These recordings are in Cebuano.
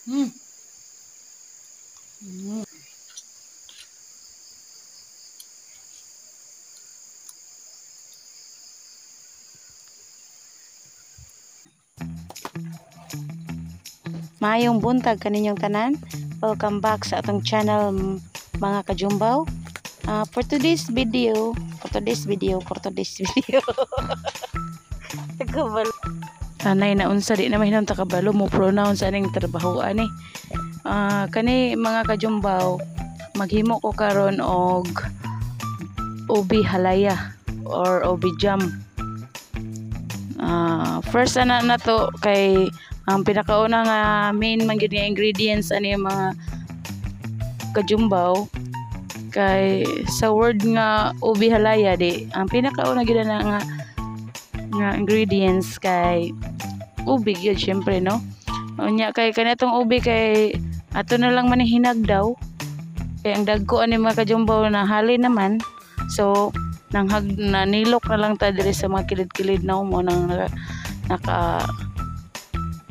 Maayong buntag kaninyong tanan. Welcome back sa atong channel, mga kajumbaw. For today's video, for today's video, for today's video. Kabalo. Tanay na unsa di na mahinom ta kabalo mo pronounce aning trabahoan ni. Kani mga kajumbaw, maghimo ko karon og ubi halaya or ubi jam. First ana na to kay ang pinakauna nga main man gyud nga ingredients ani mga kajumbaw kay sa word nga ubi halaya di ang pinakauna gyud na nga nga ingredients kay ubi gyud syempre, no? Unya kay kanatong ubi kay ato na lang man hinag daw kay ang dagko ani mga kajumbaw na halin naman, so nanghag na nilok na lang ta diri sa mga kilid-kilid na mo nang naka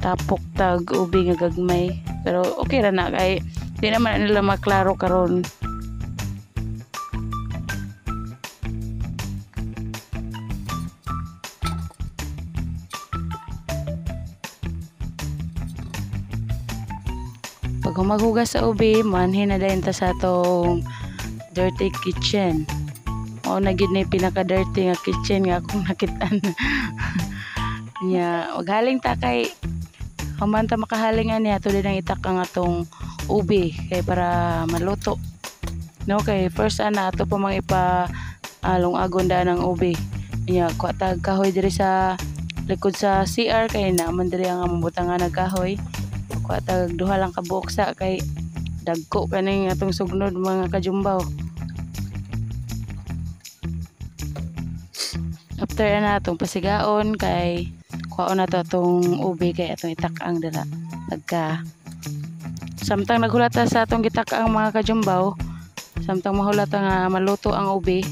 tapok tag ubi nga gagmay, pero okay ra na kay di naman nila maklaro karon. Pag humaghugas sa ubi, manhin na dayon ta sa atong dirty kitchen. Mao na gyud ni pinaka dirty nga kitchen nga akong nakitaan. Nya, maghaling ta kay human ta makahaling ani ato din ang itak ang atong ubi kay para maluto. No, kay first ana ato pa mang ipa lungagon daan ang ubi. Nya, kuha tag kahoy diri sa likod sa CR kay na man diri ang among butangan og kahoy. Kuha tag duha lang ka buok sa kay dagko kaning atong sugnod mga kajumbaw. After ana atong pasigaon kay kuhaon na to atong ubi kay atong itak-ang dira. Pagka samtang naghulata sa atong gitak-ang mga kajumbaw, samtang mahulata nga maluto ang ubi,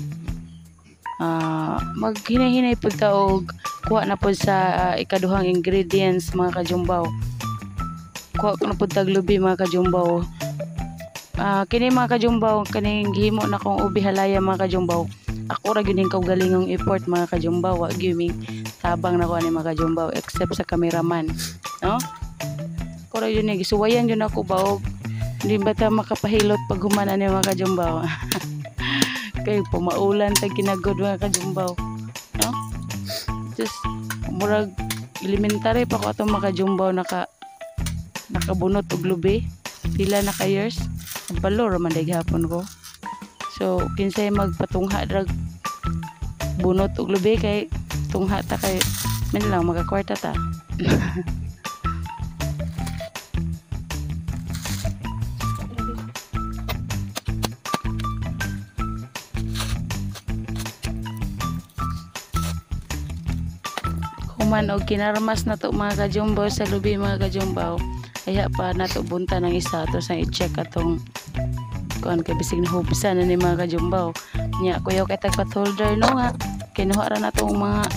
maghinay-hinay pud ta og kuha na pud sa ikaduhang ingredients mga kajumbaw. Kuha na pud tag lubi mga kajumbaw. Kini mga kajumbaw, kaning gihimo na kong ubi halaya mga kajumbaw. Ako ra gyud ning kaugalingong effort mga kajumbaw, wa gyud ming tabang nako ani mga kajumbaw except sa cameraman, no? Ako ra gyud ni gisuwayan gyud ako ba og hindi ba ta makapahilot pag human ani mga kajumbaw. Kay pumaulan tag kinagod mga kajumbaw, no? Just murag elementary pa ko atong mga kajumbaw nakabunot og lubi pila na ka years, balo ra man day gihapon ko. So kinsay magpatungha drag bunot og lubi kay tungha ta kay min lang magakwarta ta. Human og kinarmas na to mga kajumbaw sa lubi mga kajumbaw, aya pa nato bunta ng isa ato sa i-check atong kuan kay bisig nahubsan na ni mga kajumbaw. Nya kuyaw kay tag pot holder no nga kinuha ra natong mga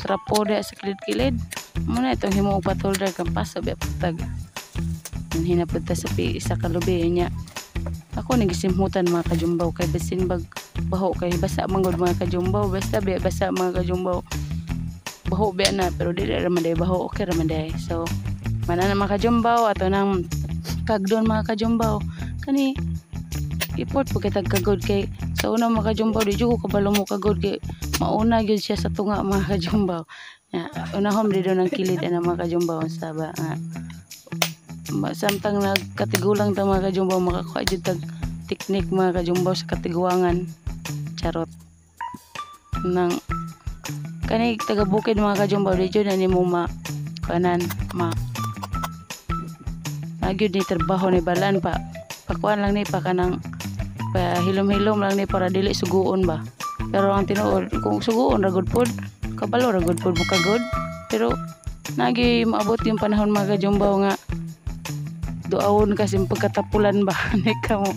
trapo diha sa kilid-kilid. Mo na itong himo og pot holder kang paso biya putag. Hinapud ta sa isa ka lubi nya. Ako ning gisimhutan mga kajumbaw kay bisin bag baho kay basa man gud mga kajumbaw, basta biya basa mga kajumbaw. Baho biya na pero dili ra man day baho, okay ra man day. So mana na mga kajumbaw ato nang kagdon mga kajumbaw. Kani ipot pud kitag kagod kay sa una mga kajumbaw di jud ko kabalo mo kagod kay mauna gyud siya sa tunga mga kajumbaw. Ya, unahom di do nang kilid ana mga kajumbaw sa ba nga. Samtang nagkatigulang ta mga kajumbaw makakuha jud tag teknik mga kajumbaw sa katiguangan. Charot. Nang kani taga bukid mga kajumbaw di jud na nimo ma kanan ma nagyud ni trabaho ni balan pa pakuan lang ni pa kanang pa hilom-hilom lang ni para dili suguon ba. Pero ang tinuod kung suguon ra gud pod kabalo ra gud pod mukagod, pero nagi maabot yung panahon mga kajumbaw nga duawon kasi pagkatapulan ba. Di ka mo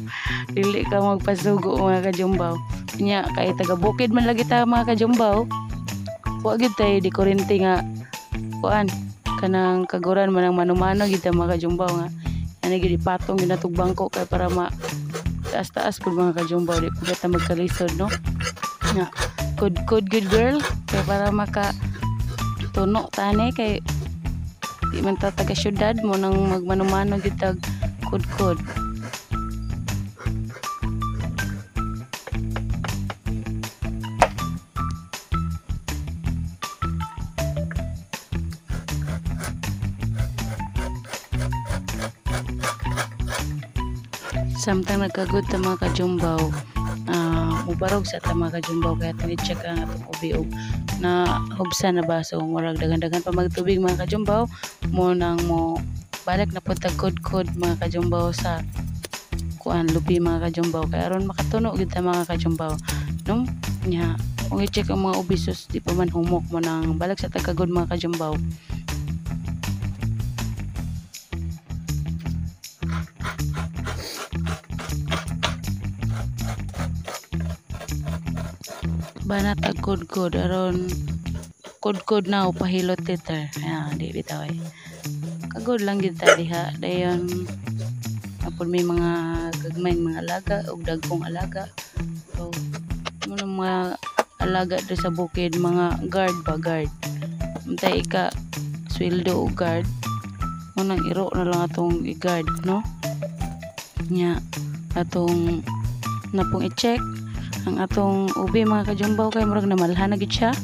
dili ka magpasugo mga kajumbaw. Nya kay taga bukid man lagi ta mga kajumbaw, wa gyud tay di kurente nga kuan kanang kaguran man ang manumano gyud ta mga kajumbaw nga Ani gid ipatong gyud natong bangko kay para ma taas-taas pud mga kajumbaw, di pud ta magkalisod, no. Nga kudkod good girl kay para maka tuno tani kay di man ta taga syudad mo nang magmano-mano gyud tag kudkod. Samtang nagkagod ta mga kajumbaw, mubarog sa ta mga kajumbaw kaya atong i-check ang atong ubi og na hubsa na ba. So murag daghan-daghan pa magtubig mga kajumbaw, mo nang mo balik na pud tag kudkod mga kajumbaw sa kuan lubi mga kajumbaw kay aron makatuno gyud ta mga kajumbaw, no. Nya kung i-check ang mga ubi, sus, di pa man humok, mo nang balik sa tagkagod mga kajumbaw. Banat ag kudkod aron kudkod na o pahilot later. Ayan, di bitaw ay. Kagod lang gyud ta diha. Dayon apod may mga gagmayng mga alaga ug dagkong alaga. So mo mga alaga diri sa bukid, mga guard ba, guard. Untay ika sweldo og guard. Mo nang iro na lang atong i-guard, no. Nya atong napong i-check ang atong ubi mga kajumbaw kay murag namalhan na gid siya,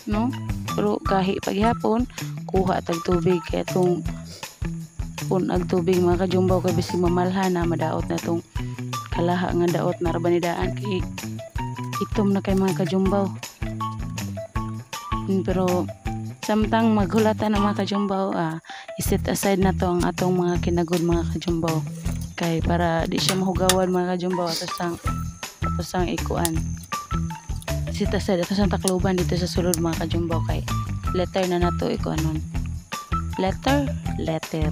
no. Pero gahi paghapon kuha tag tubig kay atong pun-ag tubig mga kajumbaw kay bisig mamalhan na madaot na tong kalaha nga daot na ra ba ni daan kay itom na kay mga kajumbaw. Pero samtang maghulata na mga kajumbaw, i-set aside na to ang atong mga kinagod mga kajumbaw kay para di siya mahugawan mga kajumbaw. Ato sang ikuan, set aside ato sang takluban dito sa sulod mga kajumbaw kay letter na nato ikuanon. Letter, letter,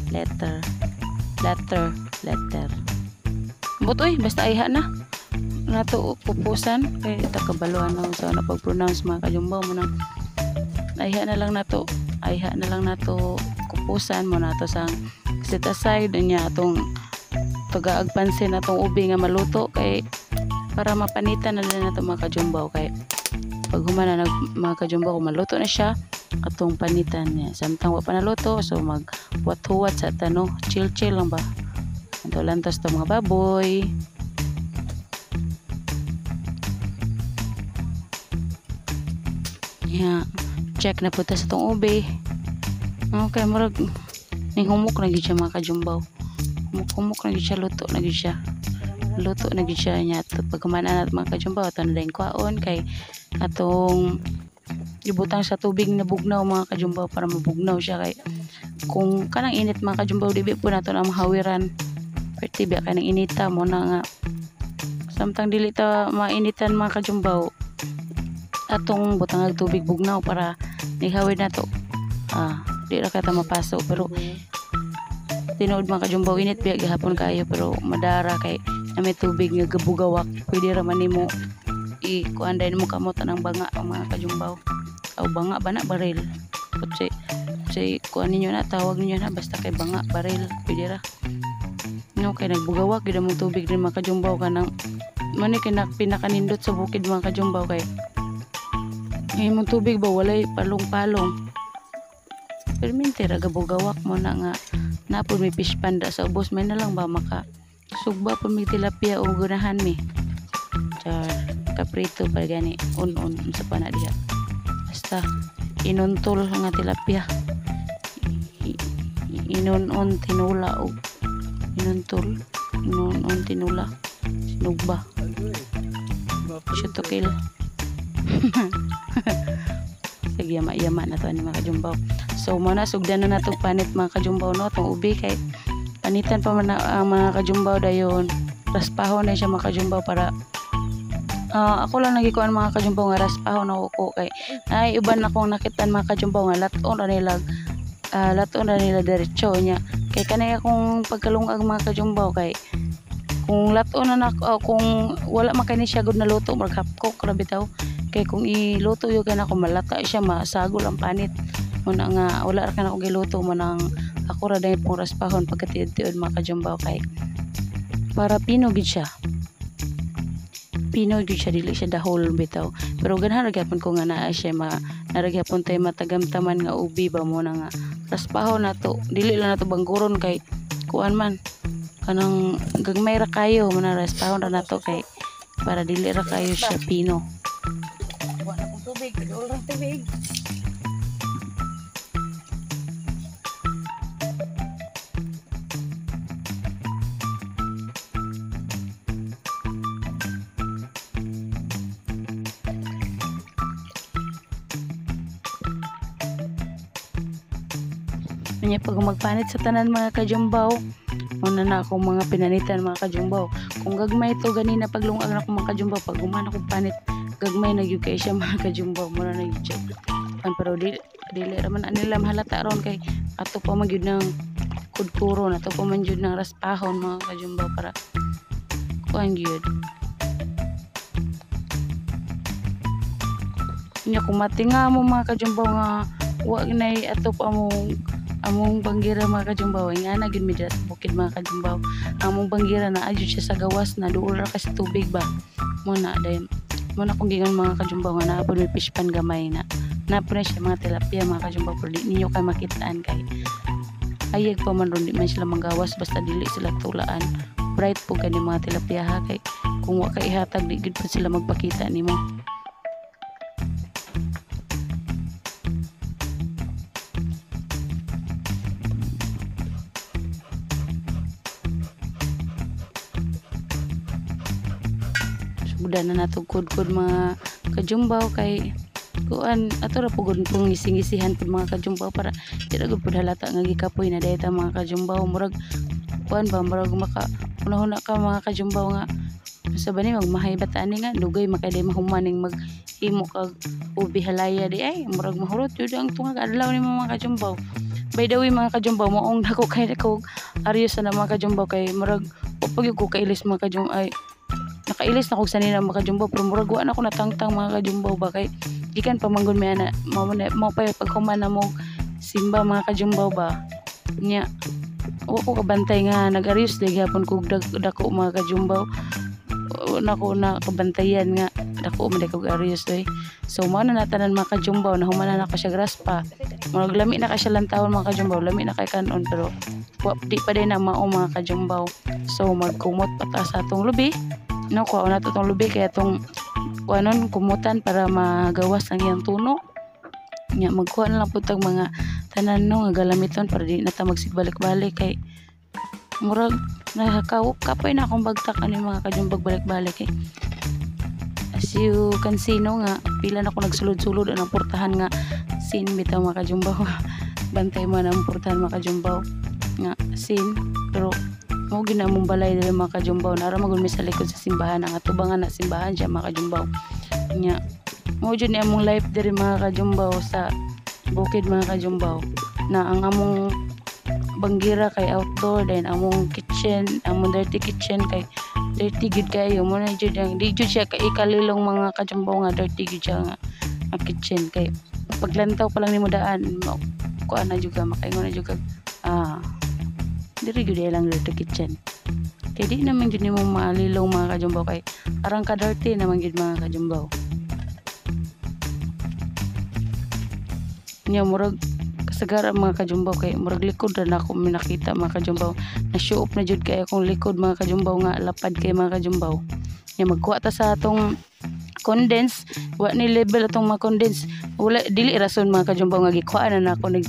letter, letter, letter. Butoy basta ayha na nato pupusan kay takabaluan na sa na pag-pronounce mga kajumbaw mo nang ayha na lang nato, ayha na lang nato kupusan mo nato sang set aside niya atong tugaag pansin atong ubi nga maluto kay para mapanitan na din nato mga kajumbaw kay pag human na mga kajumbaw kung maluto na siya atong panitan niya. Samtang wa pa naluto, so mag huwat-huwat sa tano, chill chill lang ba. Anto lantos to mga baboy. Yeah, check na po ta sa tong ubi. Okay, murag ning humok na gyud siya mga kajumbaw. Humok-humok na gyud siya, luto na gyud siya. Luto na gyud siya niya. Pag human na mga kajumbaw, ato na din kwaon kay atong ibutang sa tubig na bugnaw mga kajumbaw para mabugnaw siya kay kung kanang init mga kajumbaw dibi po nato na mahawiran. Perti biya kanang inita mo na nga samtang dili ta mainitan mga kajumbaw atong butangag tubig bugnaw para nihawid nato. Di ra kata mapaso pero tinuod mga kajumbaw init biya gihapon kayo pero madara kay na may tubig nga gabugawak pwede ra man nimo i-kuan dayon mo kamot anang banga ang mga kajumbaw. Aw banga ba na baril. Kutsi si kuan ninyo na tawag ninyo na basta kay banga baril pwede ra. No kay nagbugawak gid among tubig din mga kajumbaw kanang man ni kay pinakanindot sa bukid mga kajumbaw kay imong tubig ba walay palong-palong. Permente ra gabugawak mo na nga napod may fish panda sa ubos may na lang ba maka sugba pud may tilapia o gunahan mi. Char kaprito pa gani un-un unsa pa na diha. Basta inuntol nga tilapia. Inunon tinula og inuntol, inunon tinula sinugba. Shoot to kill. Sige, yama-yama na to ani mga kajumbaw. So mo na sugdan na natong panit mga kajumbaw, no, tong ubi kay panitan pa man ang mga kajumbaw dayon raspahon na siya mga kajumbaw para ako lang nagikuan mga kajumbaw nga raspahon ako ko kay ay uban akong nakitan mga kajumbaw nga laton ra nila, laton ra nila diretso nya kay kanay akong pagkalungag mga kajumbaw kay kung laton na nako, kung wala man kay ni siya gud naluto murag half cook ra bitaw kay kung iluto yo kay nako malata siya masagol ang panit mo na nga wala ra kanako giluto mo nang Ako ra dahil pong raspahon pagkatiud-tiud mga kajumbaw kay para pino gid siya. Pino gid siya, dili siya dahol bitaw. Pero ganahan ra gyapon ko nga naa siya ma naa ra gyapon tay matagamtaman nga ubi ba mo na nga raspahon nato, dili lang nato bangguron kay kuan man kanang gagmay ra kayo mo na, raspahon ra nato kay para dili ra kayo siya pino. Wala na kong tubig, kaduol ng tubig. Unya pag magpanit sa tanan mga kajumbaw, una na akong mga pinanitan mga kajumbaw. Kung gagmay to ganina paglungag na akong mga kajumbaw, pag human akong panit, gagmay na gyud kay siya mga kajumbaw, mura na gyud siya. Pan pero dili, dili ra man nila mahalata ron kay ato pa man gyud ng kudkuron, ato pa man gyud ng raspahon mga kajumbaw para kuan gyud. Unya kung matinga mo mga kajumbaw nga wa nay ato pa mong among banggira mga kajumbaw, ay nga na gyud mi dira sa bukid mga kajumbaw. Among banggira na adyo siya sa gawas na duol ra kasi tubig ba. Mo na dayon mo na kung gingon mga kajumbaw nga naa pud may fish pan gamay na. Naa pud na siya mga tilapia mga kajumbaw pero di ninyo kay makitaan kay ayag pa man ron, di man sila manggawas basta dili sila tulaan. Bright po gani mga tilapia ha kay kung wa kay ihatag di gyud pud sila magpakita nimo. Sugdan na nato kudkod mga kajumbaw kay kuan ato ra pugod pong ngising-ngisihan pud mga kajumbaw para di ra gud pud halata nga gikapoy na dayta mga kajumbaw. Murag kuan ba, murag maka hunahuna ka mga kajumbaw nga sa ba ni magmahay ba ta ani nga dugay makay mahuman ning maghimo kag ubi halaya di ay murag mahurot jud ang tungag adlaw nimo mga kajumbaw. By the way mga kajumbaw, maong dako kay ko aryos na mga kajumbaw kay murag wa pa gyud ko kailis mga kajumbaw, ay nakailis na kog sanina mga kajumbaw pero murag wa na ko natangtang mga kajumbaw ba kay gikan pa manggod mi ana mao na mao pa paghuman na mo simba mga kajumbaw ba nya wa ko kabantay nga nag-aryos di gihapon kog dako mga kajumbaw. Wa na ko na kabantayan nga dako man kog aryos oy. So mao na natanan mga kajumbaw, nahuman na nako siya graspa. Murag lami na ka siya lantawon mga kajumbaw, lami na kay kanon pero wa di pa din na mao mga kajumbaw. So magkumot pa ta sa atong lubi. No, kuha na to tong lubi kaya tong kuanon kumutan para magawas ang iyang tuno. Nya magkuha na lang pud tag mga tanan no nga galamiton para di na ta magsigbalik-balik kay murag nakakawop kapoy na akong bagtak ani mga kajumbag balik-balik kay as you can see no nga pila na ko nagsulod-sulod ang portahan nga sin bitaw mga kajumbaw. Bantay man ang portahan mga kajumbaw nga sin pero mao gyud na among balay diri mga kajumbaw. Nara man gud mi sa likod sa simbahan, ang atubangan na simbahan siya mga kajumbaw. Nya mao jud ni among life diri mga kajumbaw sa bukid mga kajumbaw na ang among banggira kay outdoor, then among kitchen, among dirty kitchen kay dirty gyud kayo. Mo na jud ang di jud siya kay ikalilong mga kajumbaw nga dirty gyud siya nga ang kitchen kay paglantaw pa lang nimo daan kuan na jud ka makaingon na jud ka diri gyud lang dirty kitchen kay di naman jud nimo maalilong mga kajumbaw kay arang ka dirty naman gyud mga kajumbaw. Nya murag kasagara mga kajumbaw kay murag likod ra na ako minakita mga kajumbaw, na show up na jud kay akong likod mga kajumbaw nga lapad kay mga kajumbaw. Nya magkuha ta sa atong condense, wa ni level atong mga condense, wala dili rason mga kajumbaw nga gikuha na nako nag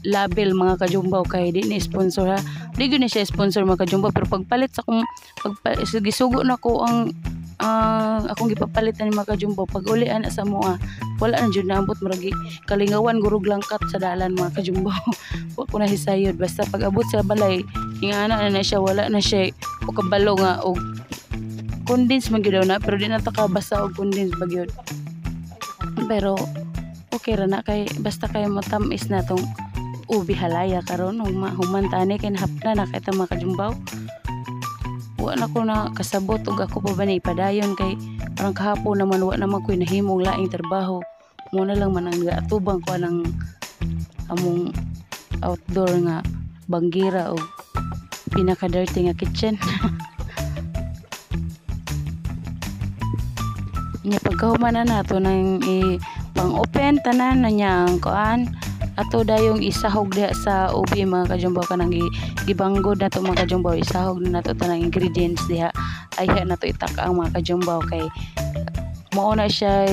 label mga kajumbaw kay di ni sponsor ha, di gyud ni siya sponsor mga kajumbaw pero pagpalit sa akong gisugo na ko ang akong gipapalitan ni mga kajumbaw pag uli ana sa moa wala na jud naambot, murag kalingawan gurog langkat sa dalan mga kajumbaw. Wa ko na hisayod basta pag abot sa balay ingana na na siya, wala na siya o kabalo nga og condense man gyud na pero di na ta kabasa og condense ba gyud pero okay ra na kay basta kay matamis na tong ubi halaya karon human tani kay nahapna na kay ta mga kajumbaw. Wa na ko na kasabot og ako pa ba ni ipadayon kay parang kahapon naman wa naman ko'y nahimong laing trabaho. Mo na lang man ang gaatubang ko anang among outdoor nga banggira og pinaka dirty nga kitchen. Nya pagkahuman na nato nang i pang-open tanan na niya ang kuan ato dayong isahog diha sa ubi mga kajumbaw, kanang gibanggod nato mga kajumbaw, isahog na nato tanang ingredients diha. Ayha nato itak-ang mga kajumbaw kay mao na siya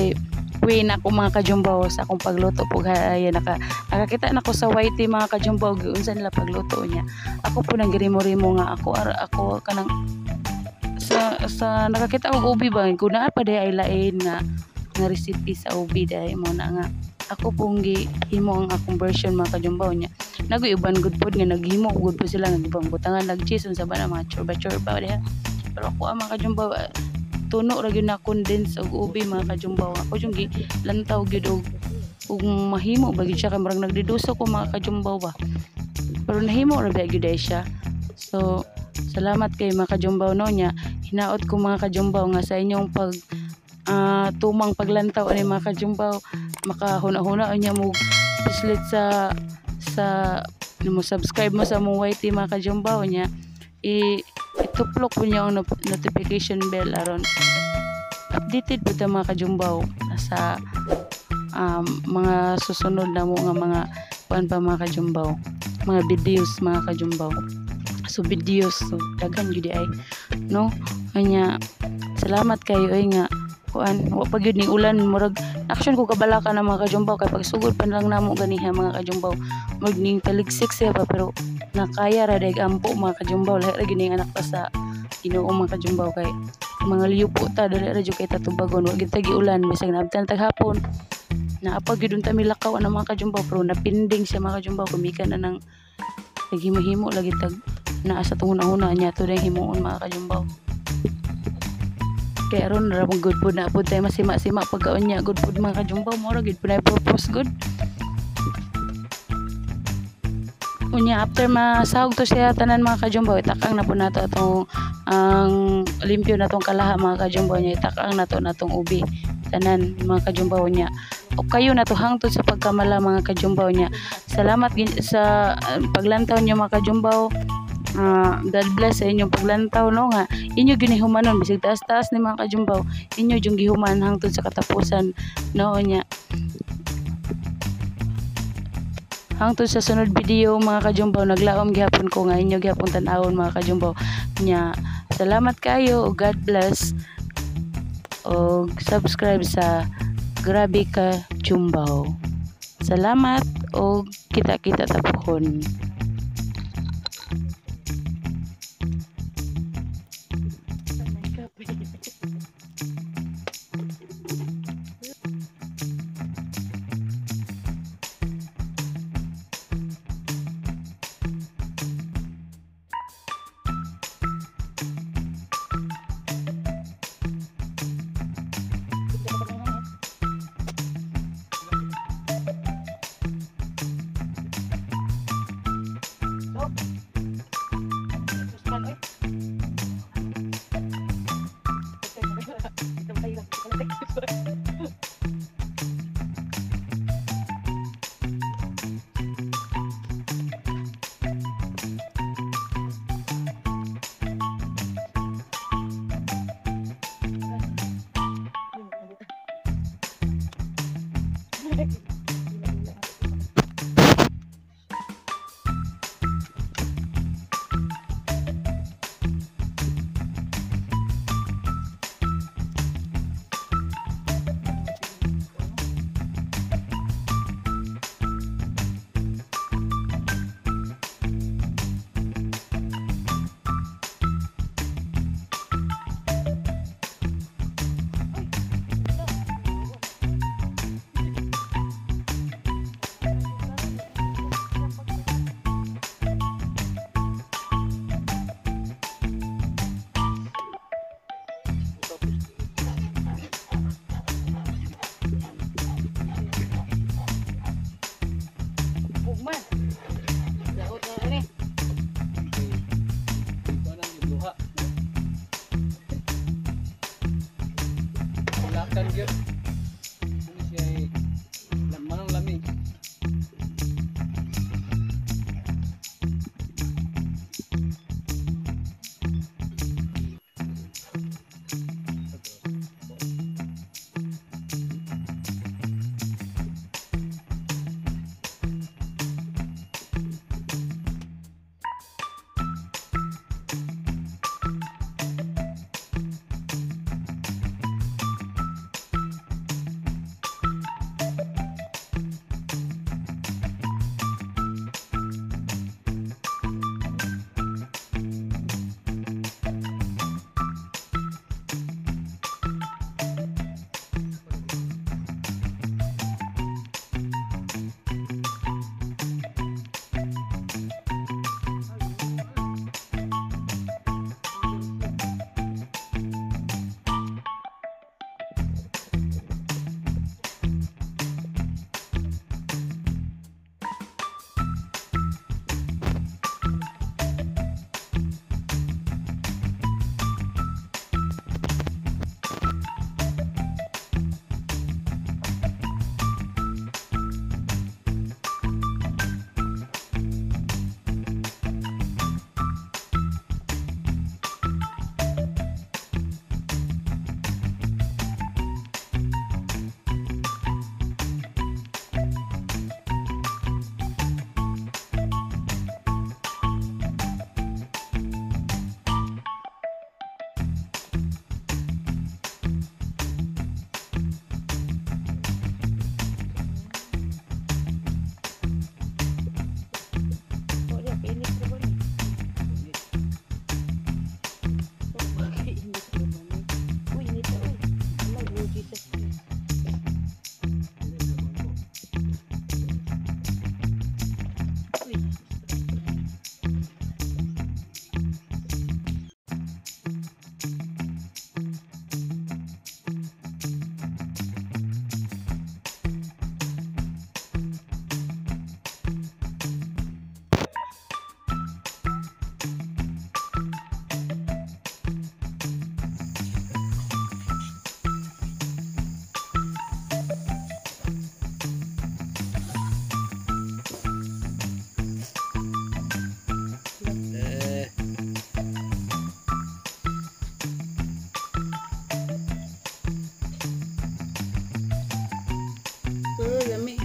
way na ako mga kajumbaw sa akong pagluto pug ay nakakita na ko sa YT mga kajumbaw giunsa nila pagluto niya. Ako po nang girimo-rimo nga ako ako kanang sa nakakita og ubi ba kung naa pa diay ay lain nga nga recipe sa ubi dai mo na nga ako pong gihimo ang akong version mga kajumbaw niya. Nagoy uban gud pod nga naghimo gud po sila nga gibang butangan nag cheese unsa ba na mga chorba-chorba diha. Pero ako ang mga kajumbaw tuno ra gyud na condense og ubi mga kajumbaw. Ako yung gilantaw gyud og mahimo ba gyud siya kay murag nagdiduso ko mga kajumbaw ba. Pero nahimo ra ba gyud siya. So salamat kay mga kajumbaw no nya. Hinaot ko mga kajumbaw nga sa inyong pag tumang paglantaw ani mga kajumbaw, makahuna-huna niya mo pislit sa mo subscribe mo sa mong YT mga kajumbaw niya. Ituplok po niya ang notification bell aron updated po ta mga kajumbaw sa mga susunod na mo nga mga kuan pa mga kajumbaw, mga videos mga kajumbaw. So videos so daghan gyud ay no kanya. Salamat kayo ay nga kuan wa pa gyud ning ulan, murag action ko kabalaka na mga kajumbaw kay pagsugod pa lang namo ganiha mga kajumbaw murag ning taligsik siya pa pero nakaya ra dag ampo mga kajumbaw. Lahi ra gyud ning anak pa sa Ginoo mga kajumbaw kay mga liyupo ta dali ra jud kay tatubagon, wa gyud ta giulan bisag naabtan tag hapon. Naapag gyud unta milakaw ana mga kajumbaw pero napinding siya mga kajumbaw kumikan na nang naghimo-himo lagi tag naa sa tunguna-una niya to dayong himuon mga kajumbaw. Kay aron ra mong good food na pud tayo masima-sima pagkaon niya good food mga kajumbaw, mao ra gyud pud na purpose good. Unya after masahog to siya tanan mga kajumbaw, itakang na po nato atong ang limpyo natong kalaha mga kajumbaw niya, itakang nato natong ubi tanan mga kajumbaw niya. O kayo nato hangtod sa pagkamala mga kajumbaw niya. Salamat sa paglantaw niyo mga kajumbaw. God bless sa inyong paglantaw no nga inyo ginihumanon bisag taas-taas ni mga kajumbaw, inyo jung gihuman hangtod sa katapusan no nya. Hangtod sa sunod video mga kajumbaw, naglaom gihapon ko nga inyo gihapon tan-awon mga kajumbaw nya. Salamat kayo, God bless og subscribe sa Grabe Ka Jumbaw. Salamat og kita-kita tapuhon.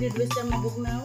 Jud basta mabugnaw.